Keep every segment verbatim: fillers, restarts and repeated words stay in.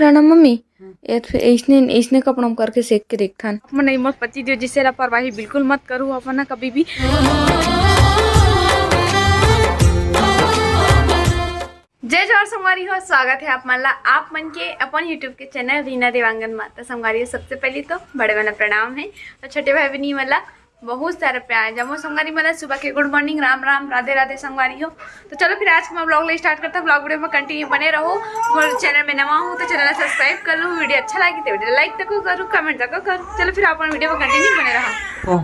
जाना मम्मी, ये फिर इसने इसने कपड़ा में करके सेक के देखथन। मन नहीं, मोर पति देव जिसे लापरवाही बिल्कुल मत करू अपन ना कभी भी। जय जोहार संगवारी हो, स्वागत है आप मन ला, आप मन के अपन YouTube के चैनल रीना देवांगन मा। तो संगवारी हो, सबसे पहले तो बड़े मन ला प्रणाम है और छोटे भाई बहनी मन ला बहुत सारा प्यार। जम्मो संगवारी मन ला सुबह के गुड मॉर्निंग, राम राम, राधे राधे संगवारी हो। तो चलो फिर आज के मैं ब्लॉग ले स्टार्ट करता, ब्लॉग वीडियो में कंटिन्यू बने रहो। मोर चैनल में नवा हो तो चैनल ला सब्सक्राइब कर लो, वीडियो अच्छा लगी तो वीडियो लाइक तको करू, कमेंट तको करू। चलो फिर अपन वीडियो में कंटिन्यू बने रहो। ओ,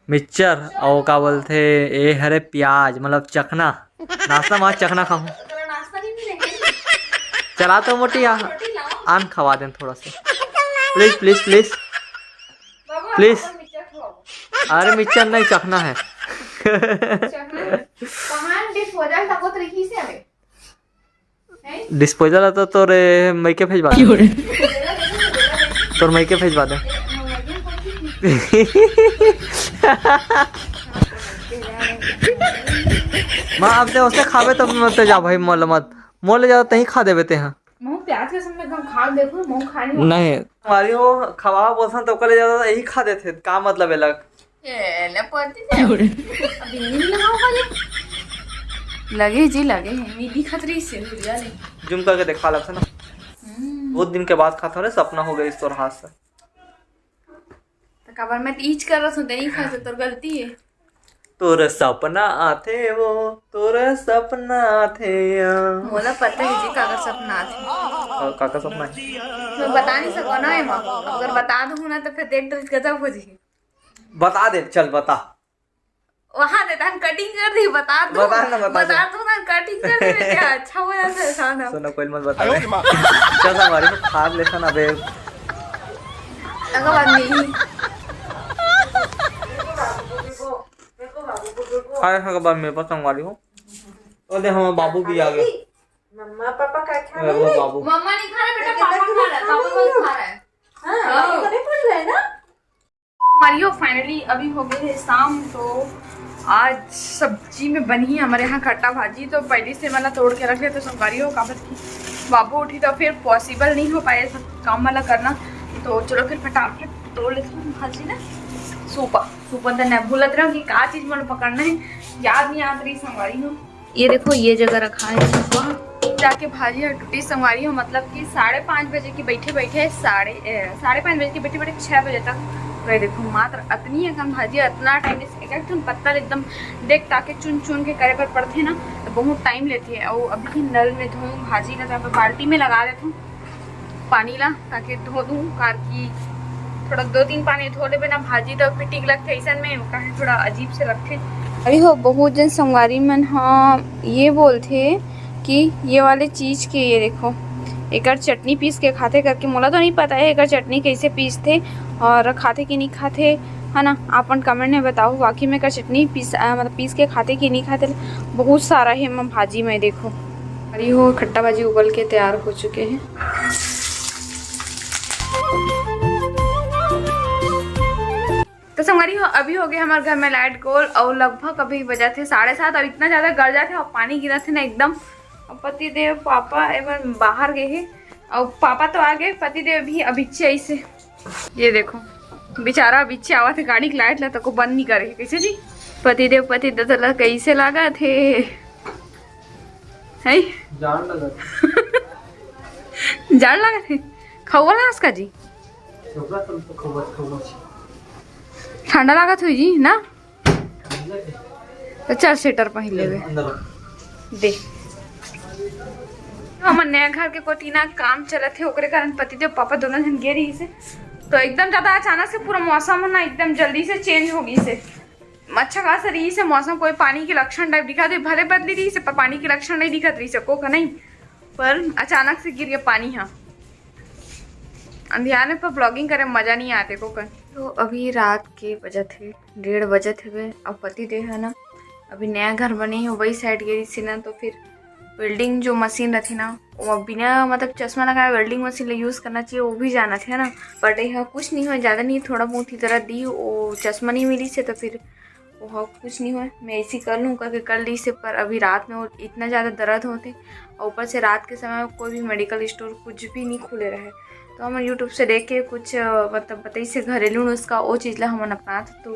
मिक्सचर और का बोलते, ए हरे प्याज, मतलब चखना। नाश्ता में आज चखना खाऊं। चला तो मोटी आ, आन खवा दें थोड़ा सा। Please, please, please. प्लीज। अरे मिक्सचर नहीं, चखना है। कहाँ डिस्पोजल तको तो रखी से अबे? डिस्पोजल तो तोरे मइके भेजवा दे। तोर मइके भेजवा दे। माँ, अब ते उसे खावे तो मत जा भाई, मोल मत। मोल ले जा, तहीं खा देबे ते हाँ। महू प्याज के संग एकदम खा देखो, महू खा नहीं। नहीं, हमारी वो खवा बोलसन तो ओकर ले ज्यादा यही खा देथे, का मतलब है लग? ए, ले पति दे। अभी नींद लगाओ खाली। लगे जी, लगे है। नींद खतरी से हुरिया ले। जूम करके देखा लगता ना। हम्म। बहुत दिन के बाद खाता रे, सपना हो गया इस तोर हाथ से। तो काबर मैं ईच कर रहा हूँ, तेरी खा से तोर गलती है। तोर सपना आथे वो, तोर सपना आथे या। मोला पता है जी, काकर सपना आथे। का-, काकर सपना है? मैं बता नहीं सको ना एमा। अगर बता दूँ ना तो फिर देख देख गजब हो जाही। बता दे, चल बता। वहाँ दे, तहन कटिंग कर दी, बता दो। बता ना, बता दे। बता दो ना, कटिंग कर दी, क्या अच्छा हो जाता है खाना। सुनो, कोई मत बता दे। चल, संगवारी को खा लेसन अबे। अगर बात नहीं। खाए के बाद मेरे पास संगवारी हो। ओ दे, हमारे बाबू भी आ गए। मम्मा पापा का खाना अरे, वो नहीं? बाबू। मम्मा नहीं खा रहा बेटा, पापा खा रहा है, पापा बस खा रहा है। हाँ, हाँ। तो नहीं बोल रहे ना। संगवारी हो, finally अभी हो गए है शाम, तो आज सब्जी में बनी है हमारे यहाँ खट्टा भाजी। तो पहले से मैंने तोड़ के रख लिया, तो संगवारी हो, काबर कि बाबू उठी तो फिर possible नहीं हो पाए सब काम वाला करना। तो चलो फिर फटाफट तोड़ लेते हैं भाजी ना। सूपा, सूपा तो नहीं भूलत रहो कि का चीज मन पकड़ना है, याद नहीं आत रही संगवारी हो। ये देखो, ये जगह रखा है सुबह जाके भाजी ह टूटी संगवारी हो, मतलब कि साढ़े पाँच बजे की बैठे बैठे साढ़े, ए, साढ़े पाँच बजे की बैठे बैठे छः बजे तक गए। देखो, मात्र अतनी अकन भाजी, अतना टाइम, एक एक ठन पत्ता ल एकदम देख ताके चुन चुन के करे बर पड़थे ना, तो बहुत टाइम लेथे। और अभी नल में धोऊँ भाजी ला, तो बाल्टी में लगा देथूँ। पानी ला, ताकि धो दूँ, कार की थोड़ा दो तीन पानी धो लेबे ना, भाजी तो पिटिक लगथे अइसन में, काहे थोड़ा अजीब से लगथे। अरे हो, बहुत जन संगवारी मन ह ये बोलथे कि ये वाले चीज के, ये देखो, एकर चटनी पीस के खाथे करके। मोला तो नहीं पता है एकर चटनी कैसे पीसथे और खाथे कि नहीं खाथे, है ना? आप मन कमेंट में बताओ, वाकई में एकर चटनी पीस, अ, मतलब पीस के खाथे कि नहीं खाथे। बहुत सारा है एमा भाजी में, देखो। अरे हो, खट्टा भाजी उबल के तैयार हो चुके हैं। तो संगवारी हो, अभी हो गए हमारे घर में लाइट गोल और लगभग अभी बजा थे साढ़े सात। और इतना ज्यादा गरजा थे और पानी गिरा थे ना एकदम। अब पति देव पापा एमन बाहर गए हैं और पापा तो आ गए, पति देव भी अभी से। ये देखो, बेचारा अभी से आवत है, गाड़ी के लाइट ला तको बंद नहीं करे। कैसे जी? पति देव, पति देव ला कैसे लागत है? है? जाड़ लगत। जाड़ लागत है? खौवल हस का जी? छोकरा तुम तो खौवत, खौवत। ठंडा लागत हुई जी ना? तो चल स्वेटर पहन लेवे। अंदर। दे। हमर नया घर के कोती ना काम चलत हे, ओकरे कारण पतिदेव पापा दोनों झन गे रहिस हे। तो एकदम ज्यादा अचानक से पूरा मौसम ना एकदम जल्दी से चेंज हो गइस हे। अच्छा खासा रहिस हे मौसम, कोई पानी के लक्षण टाइप दिखत हे, भले बदली रहिस हे, पर पानी के लक्षण नहीं दिखत रहिस हे, को का नहीं, पर अचानक से गिर गया पानी हा। अंधियार में पर vlogging करे में मजा नहीं आते को कर। तो अभी रात के बजत हे, डेढ़ बजत हवे, अउ पति देव हे ना, अभी नया घर बने हे, वही side गे रहिस हे ना, तो फिर welding जो मशीन रथे ना, वो बिना मतलब चश्मा लगाए welding मशीन ले use करना चाहिए, वो भी जानत हे ना। But यहाँ कुछ नहीं हो, ज्यादा नहीं, थोड़ा बहुत ही तरह दी, वो चश्मा नहीं मिलिस हे, तो फिर वो कुछ नहीं होय, मैं ऐसी कर लूँ करके कर लिस हे, पर अभी रात में वो इतना ज़्यादा दर्द होथे, और ऊपर से रात के समय कोई भी मेडिकल स्टोर कुछ भी नहीं खुले रहे। तो हमन YouTube से देख के कुछ, अ, मतलब बताइस हे घरेलू नुस्खा, वो चीज़ ला हमन अपनात। तो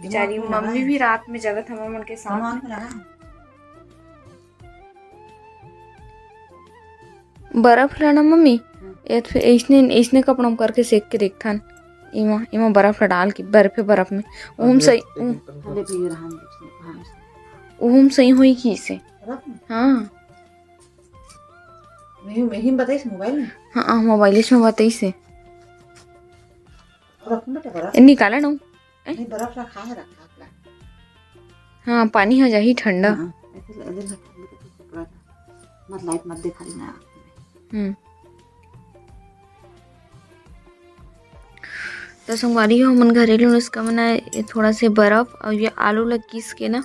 बेचारी मम्मी भी रात में जगत हमन मन के साथ। बर्फ ला ना मम्मी, हम्म। ये फिर ऐसने, ऐसने कपड़ा में करके सेक के देखथन। इमा, इमा बर्फ ला डाल के, बर्फे बर्फ में। उहम सही, उ-, हाँ, देखो, ये रहा, हाँ। उहम सही होई कि इसे। बर्फ में? हाँ। यही, यही में बताइस मोबाइल में? हाँ, हाँ, मोबाइल में बताइस हे। बर्फ में बेटा, बर्फ। ए, निकाला ना। ए? नहीं, बर्फ रखा है, रखा है। हाँ, पानी हो जाही ठंडा। हाँ, ऐसे ले, ऐसे ले, मत लाइट मत दिखा देना। हम्म। तो संगवारी हो, हमन घरेलू नुस्खा बनाए, ये थोड़ा से बर्फ और ये आलू ला किस के ना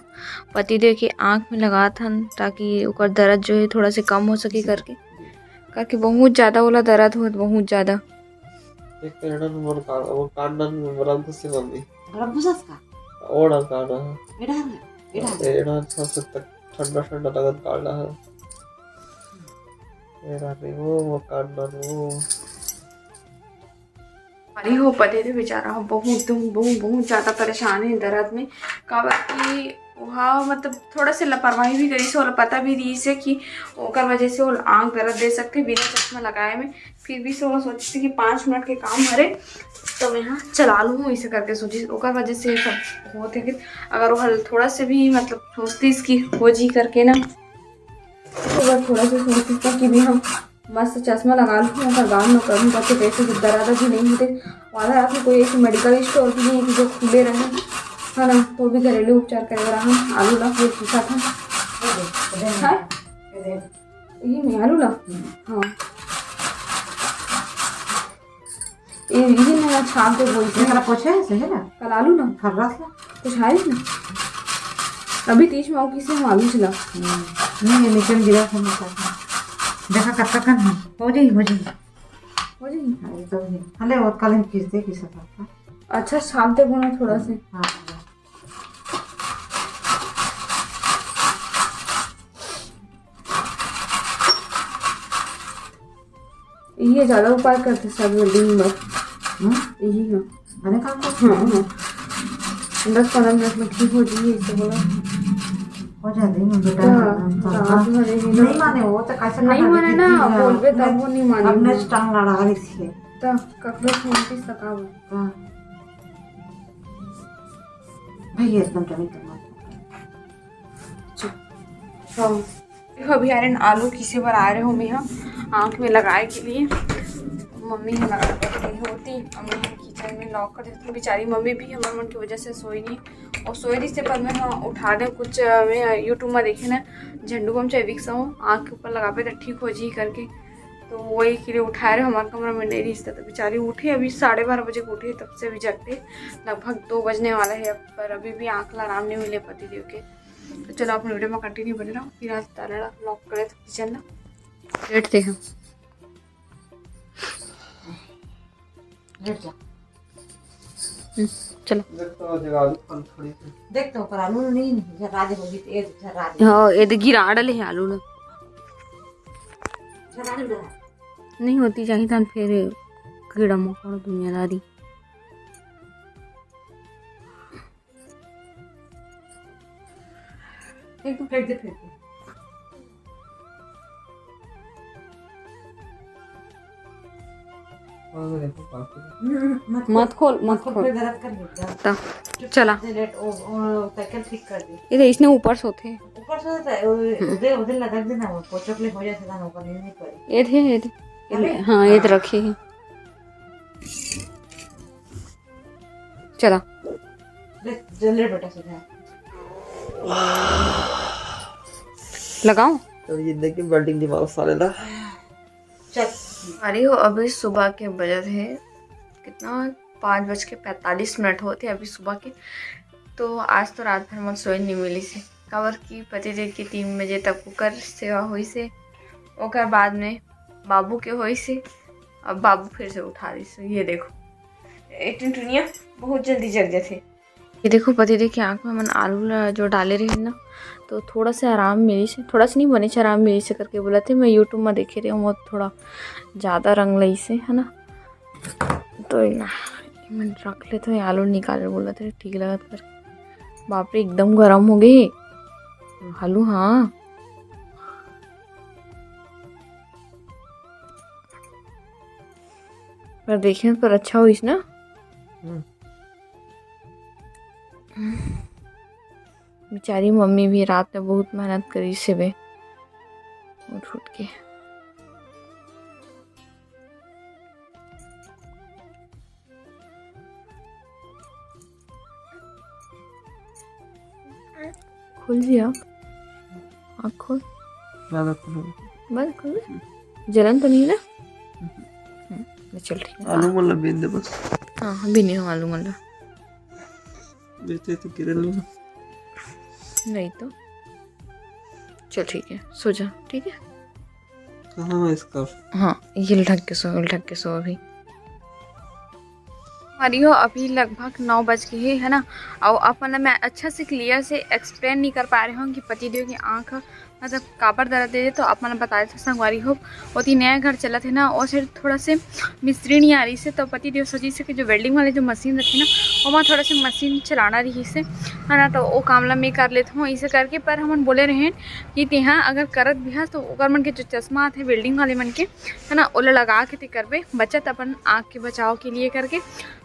पतिदेव के आँख में लगात हन, ताकि ओकर दर्द जो है थोड़ा से कम हो सके करके, करके बहुत ज़्यादा ओला दर्द होत, बहुत ज़्यादा। एक तो एड़ा में मोर कान, वो कान डन में बर्फ घुसे मम्मी। बर्फ घुसस का? ओड़ा कान है। एड़ा है, एड़ा है। एड़ा अच्छा से तक ठंडा ठंडा लगत कान है। एड़ा रे वो, वो कान डन वो। अरे हो पते थे बेचारा, बहुत, बहुत, बहुत ज़्यादा परेशान है दर्द में। काबर कि वहाँ मतलब थोड़ा से लापरवाही भी करिस, ओला पता भी रहिस हे कि ओकर वजह से वो आँख दर्द दे सकथे बिना चश्मा लगाए में। फिर भी से वो सोचिस कि पाँच मिनट के काम हरे, तो मैं हाँ चला लूँ, इसे करके सोचिस। ओकर वजह से ये सब होत हे कि अगर वो हल थोड़ा से भी मतलब सोचतिस कि हो जी करके ना, तो बस थोड़ा सा सोचतिस कि भी हम मस्त चश्मा लगा लूँ, ओकर बाद में करूँ, ताकि वैसे जब दर्द भी नहीं होते। आधा रात में कोई ऐसे मेडिकल स्टोर भी नहीं है कि जो खुले रहे, है ना, तो भी घरेलू उपचार करे बर हम आलू ला फिर पूछा था। हाँ? ये नहीं, आलू ला? हाँ। ये, ये नया छाप दे बोलते हैं। एकरा पोछे से है ना? कल आलू ना? फर्रास ला। कुछ है ना? अभी तीस में किसे हम आलू छिला। हम्म। नहीं, ये नीचे में गिरा था, मैं कहता हूँ। देखा, कब तक है? हो जाई, हो जाई। हो जाई? हाँ, ये तो है। हले, और कल हम खींचते, खींच सकता था। अच्छा, छाप दे बोला थोड़ा से। हाँ, हाँ। ये ज्यादा उपाय करते सब दिन भर। हम्म? यही है। अरे काम कर। हाँ, हाँ। दस पन्द्रह मिनट में ठीक हो जाइए, इससे बोला। हो जाते हैं बेटा। हाँ, हाँ, हाँ। हाँ, हाँ, नहीं माने वो तो कैसे नहीं माने ना, बोलबे तब वो नहीं माने। अपने टांग लड़ा रही थी। तो ककरो सुनती सका वो। हाँ। भैया एकदम टमी टमा। चुप। हाँ। देखो, अभी आयरन आलू किसे बर आए रहे हो मैं, हाँ, आँख में लगाए के लिए। मम्मी ह लगा के रखी होती, अब मैं किचन में लॉक कर देती हूँ। बेचारी मम्मी भी हमर मन की वजह से सोई नहीं, और सोई रही से पर मैं, हाँ, उठा दे कुछ, अ, मैं YouTube में देखे ना, झंडू बम चाहे विक्स हो, आँख के ऊपर लगाबे तो ठीक हो जी करके। तो वही के लिए उठाए रहे, हमारे कमरा में नहीं रही, तो बेचारी उठे, अभी साढ़े बारह बजे को उठे, तब से अभी जगते, लगभग दो बजने वाला है अब, पर अभी भी आँख ला आराम नहीं मिले पति देव के। तो चलो, अपने वीडियो में कंटिन्यू बने रहो। फिर आज ताला लॉक करे तो किचन ना लेट दे हम। लेट जा। हम्म, चलो। देख तो, जगह आलू फल थोड़ी सी। देख तो, ओकर आलू नहीं, नहीं, झर्रा दे होगी, ए, झर्रा दे। हाँ, ये तो गिरा डाले है आलू ना। झर्रा दे। नहीं होती चाहिए था, फिर कीड़ा मकोड़ा दुनियादारी। फेंक दो, फेंक दे, फेंक दे। और देखो, पापड़ी। हम्म, मत मत खोल, मत मत खोल, खोल। फिर गलत कर देगा। ता, चुप चला। से लेट, ओ, ओ, साइकिल ठीक कर दे। ये तो इसने ऊपर सोते। ऊपर सोते, ओ, हम्म। उधर, उधर लगा देना, वो पोचक ले हो जाते ना, ऊपर नहीं, नहीं पड़ी। ये थे, ये थे। ये ले, अरे। हाँ, ये तो रखी है। चला। ले, चल रे बेटा, सीधा। लगाओ। तो ये देखिए, बिल्डिंग दिमाग साले ला। चल। अरे हो, अभी सुबह के बजत है कितना, पाँच बज के पैंतालीस मिनट होते हैं अभी सुबह के। तो आज तो रात भर मन सोए नहीं मिली से, काबर कि पतिदेव के तीन बजे तक ओकर सेवा होई से, ओकर बाद में बाबू के होई से, अब बाबू फिर से उठा दिस। ये देखो, ए टुनटुनिया बहुत जल्दी जग जाथे। ये देखो पति देव के आँख में हमन आलू ला जो डाले रहे ना, तो थोड़ा सा आराम मिलिस हे, थोड़ा सा नहीं, बनेच आराम मिलिस हे करके बोलथे। मैं YouTube में देखे रहे हूँ, वो थोड़ा ज़्यादा रंग लइस हे, है ना। तो ये ना, मैं रख लेते हैं, आलू निकाल बोलथे, ठीक लगत कर। बाप रे, एकदम गरम हो गए आलू। हाँ, पर देखे पर अच्छा होइस ना। हम्म। बेचारी मम्मी भी रात में बहुत मेहनत करिस हे बे, उठ उठ के। खोल जी आँख, आँख खोल। ज़्यादा खोलो। बंद खोल। जलन तो नहीं ना? हम्म, चल ठीक है। आलू मन ला बीन दे बस। हाँ, हाँ, बीने हो आलू मन ला। बेचे तो किरण लो ना। नहीं तो। चल ठीक है, सो जा, ठीक है? कहाँ है इसका? हाँ, ये ढक के सो, ढक के सो अभी। संगवारी हो, अभी लगभग नौ बज के हे, है ना? और अपन मैं अच्छा से clear से explain नहीं कर पा रहे हूँ कि पति देव की आँख मतलब काबर दर्द दे, तो आप मन बता देते संगवारी हो। ओती नया घर चलत हे ना, और सिर्फ थोड़ा से मिस्त्री नहीं आ रही से, तो पति देव सोचिस हे कि जो welding वाले जो मशीन रथे ना, ओमा थोड़ा से मशीन चलाना रही से, है ना, तो वो काम ला मैं कर लेत हूँ इसे करके। पर हमन बोले रहेन कि तेहा अगर करत भी हस तो ओकर मन के जो चश्मा आथे welding वाले मन के, है ना, ओला लगा के ते करबे, बचत अपन आँख के बचाव के लिए करके।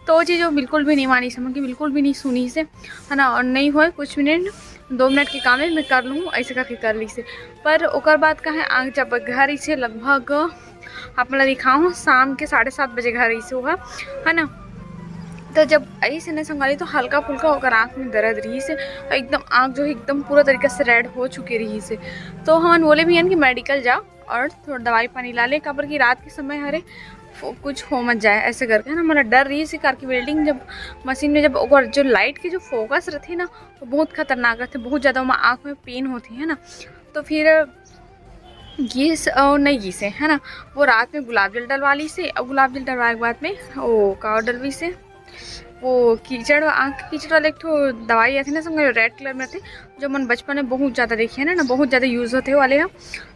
तो वो चीज़ वो बिल्कुल भी नहीं मानिस, हमन के बिल्कुल भी नहीं सुनिस हे, है ना, और नहीं होए कुछ मिनट, दो मिनट के काम है, मैं कर लूँ, ऐसे करके कर लीस हे। पर ओकर बाद का है, आँख जब घर इसे लगभग आप मन ला दिखाऊँ, शाम के साढ़े सात बजे घर इसे हुआ, है ना। तो जब आई से ना संगवारी, तो हल्का फुल्का ओकर आँख में दर्द रही से, और एकदम आँख जो है एकदम पूरा तरीका से red हो चुके रही से। तो हमन बोले भी हन कि medical जाओ और थोड़ा दवाई पानी ला ले, काबर कि रात के समय हरे फो-, कुछ हो मत जाए ऐसे करके, है ना। मोला डर रही से, कार की welding जब मशीन में जब ओकर जो light के जो focus रथे ना, वो बहुत खतरनाक रथे, बहुत ज़्यादा ओमा आँख में pain होथे, है ना। तो फिर गीस और नहीं गीस हे, है ना, वो रात में गुलाब जल डलवा लीस हे, और गुलाब जल डलवाए के बाद में वो का डलवीस हे, वो कीचड़, आँख के कीचड़ वाले एक ठो दवाई आथे ना, संग red colour में आथे, जो मन बचपन में बहुत ज़्यादा देखे हे ना, ना बहुत ज़्यादा use होथे वाले ह,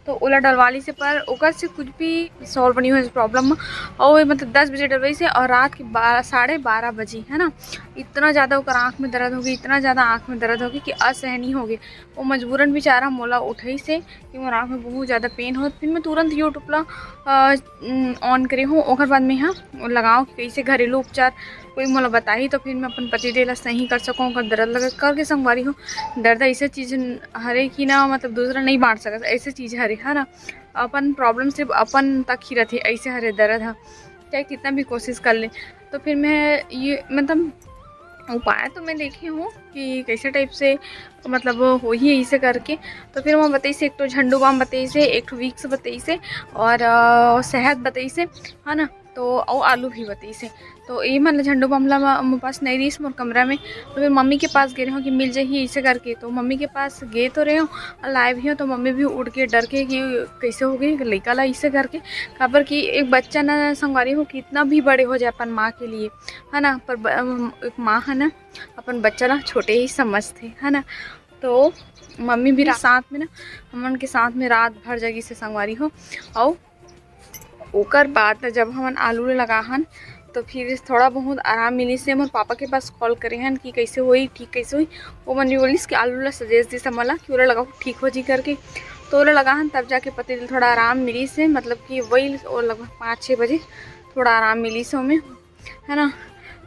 तो ओला डलवा लीस हे, पर ओकर से कुछ भी solve नहीं होइस problem। और मतलब दस बजे डलवाइस हे और रात के बा-, साढ़े बारह बजे, है ना, इतना ज़्यादा ओकर आँख में दर्द होगे, इतना ज़्यादा आँख में दर्द होगे कि असहनीय होगे। वो मजबूरन बेचारा मोला उठाइस हे कि मोर आँख में बहुत ज़्यादा pain होत। फिर मैं तुरंत YouTube ला, अ, उम, on करे हूँ, ओकर बाद में ह लगाओ कि कैसे घरेलू उपचार कोई मोला बताही, तो फिर मैं अपन पतिदेव ला सही कर सकूँ, ओकर दर्द लगे करके संगवारी हो। दर्द ऐसे चीज़ हरे कि ना, मतलब दूसरा नहीं बांट सकत, ऐसे चीज़ हरे, है ना। अपन problem सिर्फ अपन तक ही रथे, ऐसे हरे दर्द ह, चाहे कितना भी कोशिश कर ले। तो फिर मैं ये, मतलब उपाय तो मैं देखे हूँ कि कैसे type से मतलब होही इसे करके। तो फिर मैं बताइस, एक तो झंडू बाम बताइस, एक ठो Vicks बताइस और, अ, शहद बताइस, है ना, तो अउ आलू भी बताइस। तो ये मन ल झंडू बाम ला म-, मोर पास नहीं रहीस मोर कमरा में, तो फिर मम्मी के पास गे रहे हूँ कि मिल जाही इसे करके। तो मम्मी के पास गे तो रहे हूँ और लाए भी हूँ, तो मम्मी भी उठ के डर के कि कैसे हो गई लइका ला इसे करके, काबर कि एक बच्चा ना संगवारी हो कितना भी बड़े हो जाए अपन माँ के लिए, है ना, पर ब-, अम, एक माँ है ना, अपन बच्चा ला छोटे ही समझथे, है ना। तो मम्मी भी साथ में ना, हमन के साथ में रात भर जगी से संगवारी हो। अउ ओकर बाद जब हमन आलू ल लगाहन, तो फिर थोड़ा बहुत आराम मिलिस हे। मोर पापा के पास call करे हन कि कैसे होई, ठीक कैसे होई। वो मन भी बोलिस कि आलू ला suggest दिस हमन ला कि ओला लगाओ, ठीक हो जी करके। तो ओला लगाहन, तब जाके पति ल थोड़ा आराम मिलिस हे, मतलब कि वही वो लगभग पाँच छः बजे थोड़ा आराम मिलिस हे ओमे, है ना।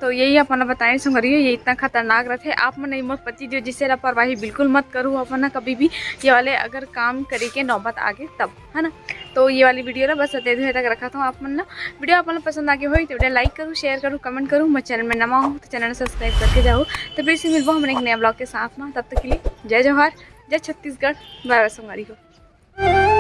तो यही अपन ला बताए संगवारी हो, ये इतना खतरनाक रथे। आप मन ये मोर पति देव जैसे लापरवाही बिल्कुल मत करू अपन ना कभी भी, ये वाले अगर काम करे के नौबत आगे तब, है ना। तो ये वाली video ला बस अतने दूर तक रखत हूँ आप मन ला। Video आप मन ला पसंद आगे होई तो video like करू, share करू, comment करू। मैं channel में नवा हूँ तो channel subscribe करके जाओ। तो फिर से मिलबो हमन एक नया vlog के साथ में, तब तक के लिए जय जोहार, जय छत्तीसगढ़, bye bye संगवारी हो।